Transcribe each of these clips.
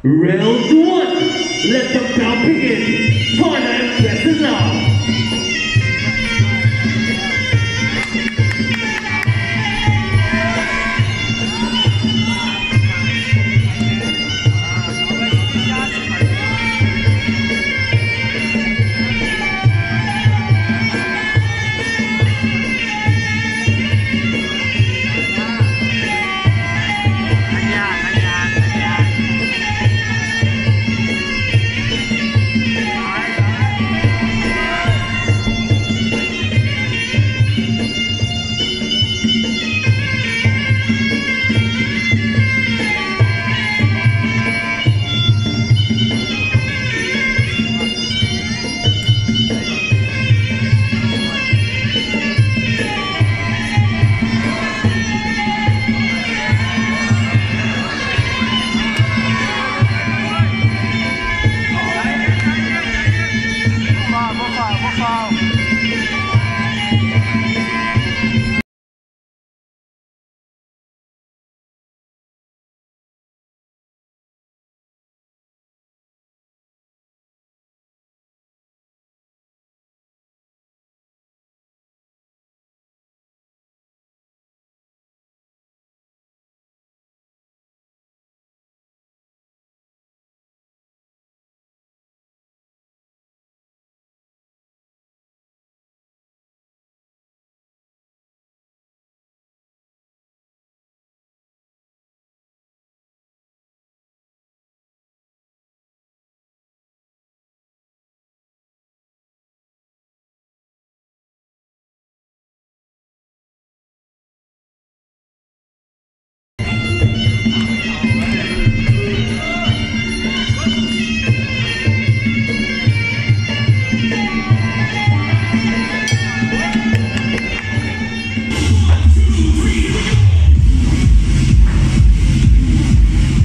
Round one, let the battle begin. Fight and get the love.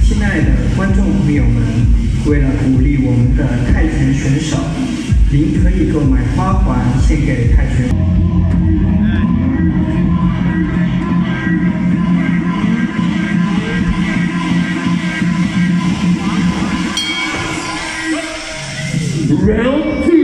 亲爱的观众朋友们，为了鼓励我们的泰拳选手，您可以购买花环献给泰拳。 Round two.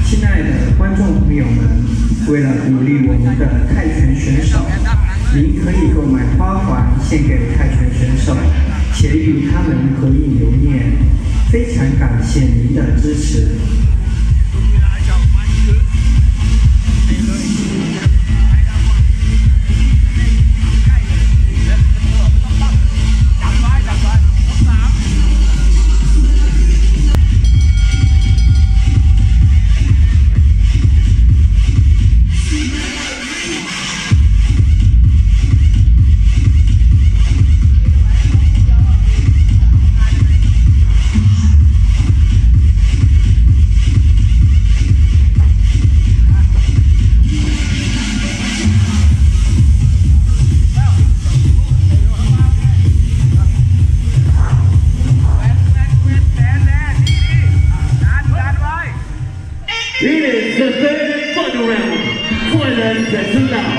亲爱的观众朋友们，为了鼓励我们的泰拳选手，您可以购买花环献给泰拳选手。且与他们合影留念，非常感谢您的支持。It is the third and final round. ໄຟແລນແຂ່ງຂັນລາວ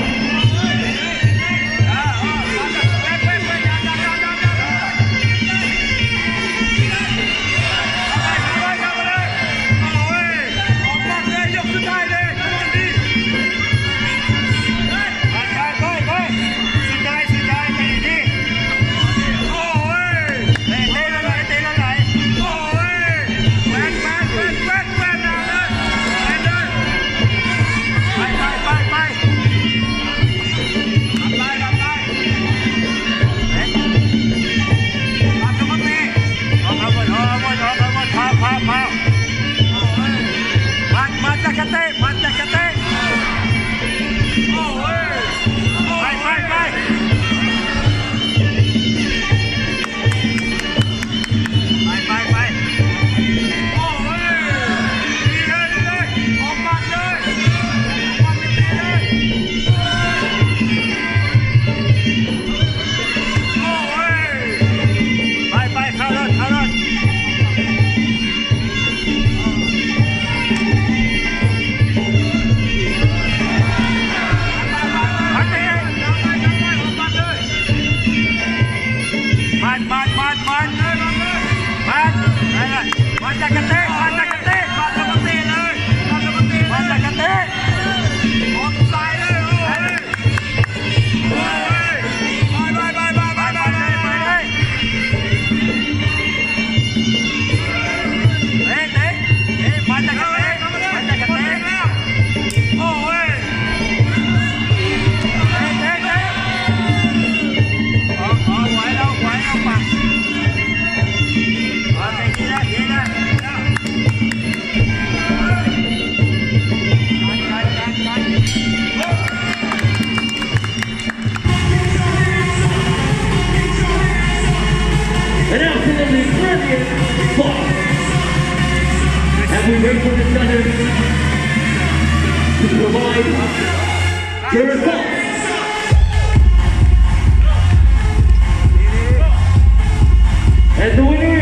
ມັດ ມັດ ຢ່າກະເຕະ ມັດ ຢ່າກະເຕະ ໂອ້ຍ ໄປ ໄປ ໄປ ໄປ ໄປ ໄປ ໂອ້ຍ ດີເລີຍ ດີເລີຍ ອອກໝັດເລີຍ ອອກໝັດເລີຍ ໂອ້ຍ ໄປ ໄປ ເຂົ້າລົດ ເຂົ້າລົດ. ມັດ ມັດ ມັດ ມັດ ມັດ ມັດ ຢ່າກະເຕະ ມັດ ຢ່າກະເຕະ ມັດ ຢ່າກະເຕະ ອອກຊ້າຍເລີຍ ໂອ້ຍ. ໄປ ໄປ ໄປ ໄປ ໄປ ໄປ ໄປ ໄປ ເຕະ ເຕະ ເຕະ ມາຈາກກະເຕະ ມາຈາກກະເຕະ ໂອ້ຍ ເຕະ ເຕະ ເຕະ ອອກ ອອກ ໄວແລ້ວ ໄວແລ້ວ ປະ ເອົາແຕ່ນີ້ແຫຼະ ນີ້ແຫຼະ An absolutely brilliant spot. And we wait for the judges to provide the results. And the winner